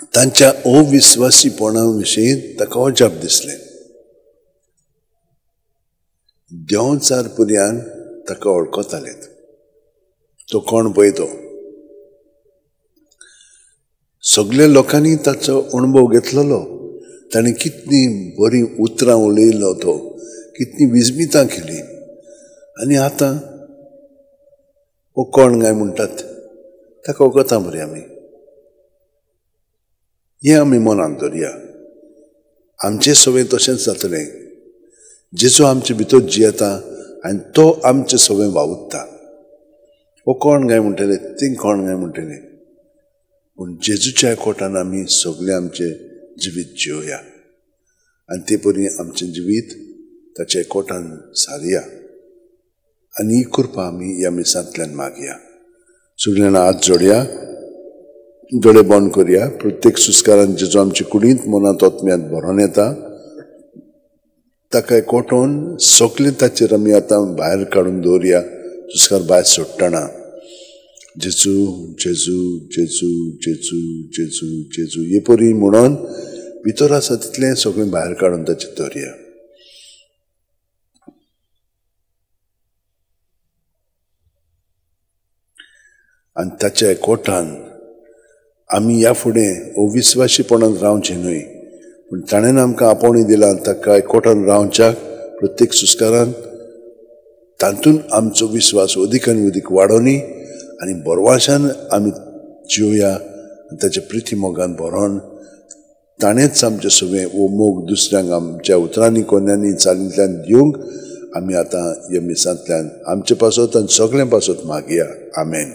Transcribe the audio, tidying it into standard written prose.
तांच्या अविस्वासीपणा विशीं ताका अजाप दिसलें. देंवचार पुर्यान ताका वळखतालेत, तो कोण पळय तो. सगल्या लोकांनी ताचो अणभव घेतलेलो. ताणें कितलीं बरीं उतरां उलयलो तो, कितलीं विजमितां केली. आनी आतां हो कोण काय म्हणटात ताका वळखता मरे आमी. हें आमी मनांत दवरया. आमचें सगळें तशेंच जातलें. जेजू आमचे भितर जियेता आनी तो आमचें सगळें वावुरता. हो कोण काय म्हणटले, ती कोण काय म्हणटले, पूण जेजूच्या कोटान आमी सगळें आमचें जिवीत जियोया आनी ते परी आमचें जिवीत ताच्या कोटान सारया. आनी ही कृपा आमी ह्या मिसांतल्यान मागया. सगळ्यांना हात जोडया, दोळे बंद करया. प्रत्येक सुस्कारान जेजू आमचे कुडींत, मनांत, आत्म्यांत भरोन येता ताका कोटोन सगळें ताचेर आमी आतां भायर काडून दवरया. सुस्कार भायर सोडटना जेजू जेजू जेजू जेजू जेजू जेजू हे परी म्हणून भितर आसा तितलें सगळें भायर काडून ताचेर दवरया. आनी ताच्या कोटान आमी ह्या फुडें अविस्वाशीपणान रावचें न्हय, पूण ताणें आमकां आपोवणी दिलां ताका एकवटान रावच्याक. प्रत्येक सुस्कारान तातूंत आमचो विस्वास अदीक आनी अदीक वाडोवनी आनी बरवाशान आमी जिवया. ताच्या प्रिती मोगान भरोन ताणेंच आमचें सगळें वो मोग दुसऱ्यांक आमच्या उतरांनी, कोन्यांनी, चालींतल्यान दिवंक आमी आतां ह्या मिसांतल्यान आमचे पासत आनी सगळ्यां पासत मागया. आमेन.